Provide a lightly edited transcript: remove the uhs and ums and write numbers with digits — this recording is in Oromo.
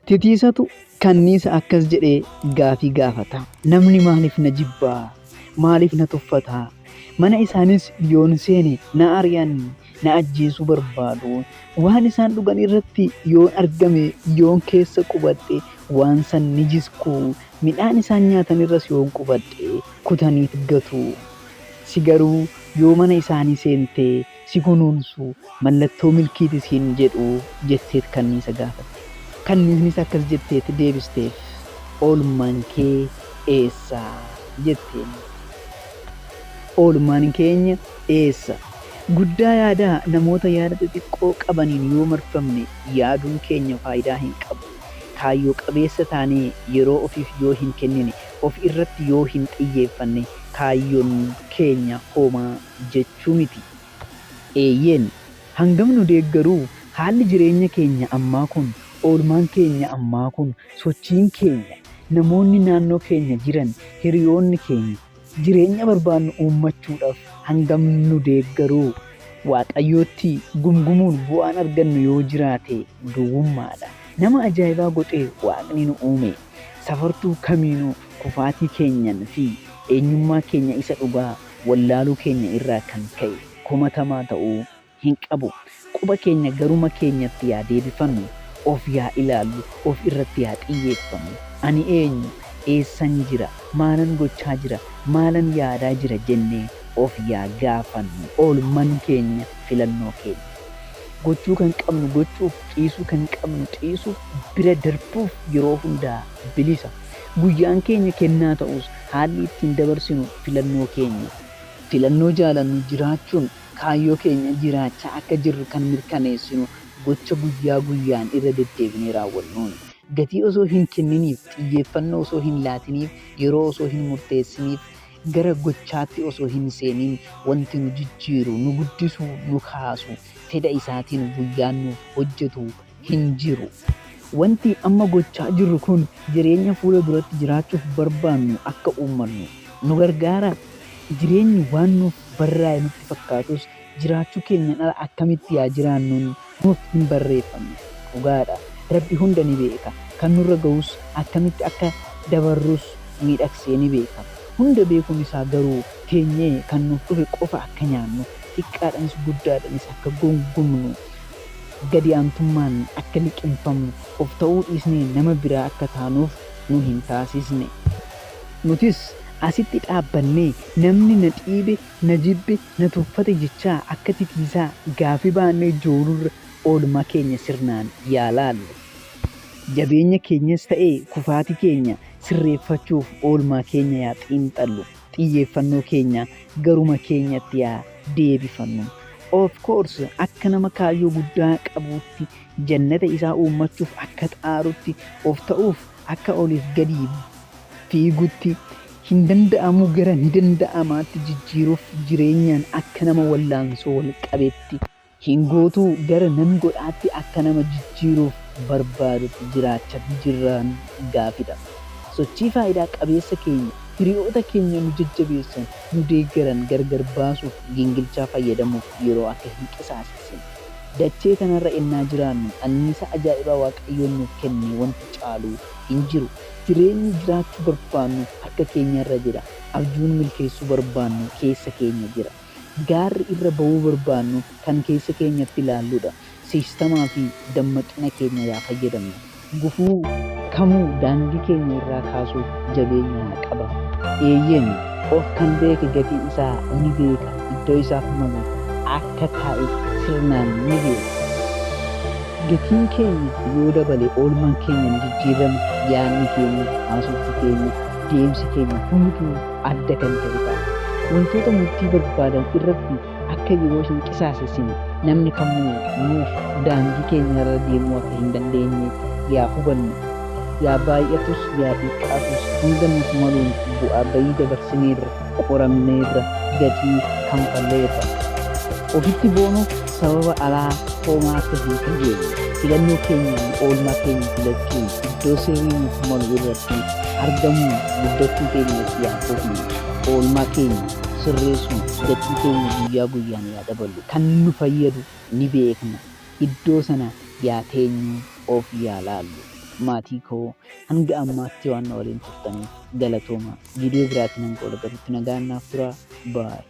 Titiisatu kanniisa akkas jedhee gaafii gaafata. Namni maaliif na jibbaa? Maaliif na tuffataa? Mana isaanis yoon seene na ari'an, na ajjeesuu barbaadu. Waan isaan dhugan irratti yoon argame, yoon keessa qubadhe waan san ni jisku. Midhaan isaan nyaatan irras yoon qubadhe kutaniit gatu. Si garuu yoo mana isaanii seente si kunuunsu, mallattoo milkiiti siin jedhu jetteet kanniisa gaafatte. Kanniisnis akkas jetteet deebisteef, Oolmaan kee eessa? jetteen. Oolmaan keenya eessa? Guddaa yaadaa namoota yaada xixiqqoo qabaniin yoo marfamne yaaduun keenya faayidaa hin qabu. Kaayyoo qabeessa taanee yeroo ofiif yoo hin kennine, of irratti yoo hin xiyyeeffanne kaayyoon keenya homaa jechuu miti. Eeyyeen, hangam nu deeggaruu haalli jireenya keenya ammaa kun, oolmaan keenya ammaa kun, sochiin keenya, namoonni naannoo keenya jiran, hiriyoonni keenya, jireenya barbaannu uummachuudhaaf hangam nu deeggaruu? Waaqayyootti gumgumuun bu'aan argannu yoo jiraate duwwummaadha. Nama ajaa'ibaa godhee Waaqni nu uume. Safartuu kamiinuu kufaatii keenyan fi eenyummaa keenya isa dhugaa wallaaluu keenya irraa kan ka'e komatamaa ta'uu hin qabu. Quba keenya garuma keenyatti yaa deebifannu, of yaa ilaallu, of irratti yaa xiyyeeffannu. Ani eenyu? Eessan jira? Maalan gochaa jira? Maalan yaadaa jira? jennee of yaa gaafannu. Oolman keenya filannoo keenya. Gochuu kan qabnu gochuuf, dhiisuu kan qabnu dhiisuuf, bira darbuuf yeroo hundaa bilisa. Guyyaan keenya kennaa ta'us haalli ittiin dabarsinu filannoo keenya. Filannoo jaalannu jiraachuun kaayyoo keenya jiraachaa akka jirru kan mirkaneessinu gocha guyyaa guyyaan irra deddeebinee raawwannuuni. Gatii osoo hin kenniniif, xiyyeeffannoo osoo hin laatiniif, yeroo osoo hin murteessiniif, gara gochaatti osoo hin seenin wanti nu jijjiiru, nu guddisu, nu kaasu, fedha isaatiin guyyaan nuuf hojjetu hin jiru. Wanti amma gochaa jirru kun jireenya fuula duratti jiraachuuf barbaannu akka uummannu nu gargaaraa? Jireenyi waan nuuf barraa'e nutti fakkaatus jiraachuu keenyan ala akkamitti yaa jiraannuun nuuf hin barreeffamne. Dhugaadha, Rabbi hunda ni beeka. Kan nurra gahus, akkamitti akka dabarrus miidhagsee ni beeka. Hunda beekuun isaa garuu teenyee kan nuuf dhufe qofa akka nyaannu, xiqqaadhanis guddaadhanis akka gungumnu, gadi aantummaan akka liqimfamnu, of ta'uu dhiisnee nama biraa akka taanuuf nu hin taasisne. Nutis asitti dhaabbannee namni na dhiibe, na jibbe, na tuffate jechaa akka titiisaa gaaffii baannee joorurra oolmaa keenya sirnaan yaa laallu. Jabeenya keenyas ta'e kufaatii keenya sirreeffachuuf oolmaa keenya yaa xiinxallu. Xiyyeeffannoo keenya garuma keenyatti yaa deebifannu. Of course akka nama kaayyoo guddaa qabuutti, jannata isaa uummachuuf akka xaarutti, of ta'uuf akka oliif gadi fiigutti, hin danda'amuu gara ni danda'amaatti jijjiiruuf jireenyaan akka nama wallaansoo wal qabetti, hin gootuu gara nan godhaatti akka nama jijjiiruuf barbaadutti jiraacha jirraan gaafidha. Sochii faayidaa qabeessa keenya hiriyoota keenya nu jajjabeessan, nu deeggaran gargar baasuuf gingilchaa fayyadamuuf yeroo akka hin qisaasessine. Dachee kanarra ennaa jiraannu anniisaa ajaa'ibaa Waaqayyoon nuuf kenne wanti caalu hin jiru. Jireenyi jiraachuu barbaannu harka keenyarra jira. Abjuun milkeessuu barbaannu keessa keenya jira. Gaarri irra ba'uu barbaannu kan keessa keenyatti ilaalludha. Siistamaa fi dammaqina keenya yaa fayyadamnu. Gufuu kamuu daandii keenya irraa kaasuuf jabeenya haa qabaannu. Eeyyeen, of kan beeke gatii isaa ni beeka, iddoo isaaf malu akka taa'e sirnaan ni beeka. Gatiin keenya yoo dabale oolmaan keenya ni jijjiirama, yaadni keenya, haasofti keenya, deemsi keenya hunduu adda kan ta'e ta'a. Wantoota murtii barbaadan irratti akka yeroo hin qisaasessine, namni kamuu nuuf daandii keenya irra deemuu akka hin dandeenye yaa hubannu. Yaa baay'atus yaa xiqqaatus hanga nuuf maluun bu'aa bayii dabarsineerra, qoramneerra, gatii kanfalleerra. Ofitti boonuuf sababa alaa homaa akka hin kajeelle, filannoo keenyaan oolmaa keenya filachuun iddoo sirrii nuuf malu irratti argamuun guddachuu keenyas yaa fufnu. Oolmaa keenya sirreessuun gatii keenya guyyaa guyyaan yaa daballu. Kan nu fayyadu ni beekna. Iddoo sana yaa teenyuu of yaa laallu. Maatii koo hanga ammaatti waan na waliin turtaniif galatooma. Viidiyoo biraatiin hanga wal agarrutti nagaan naaf turaa. Baay.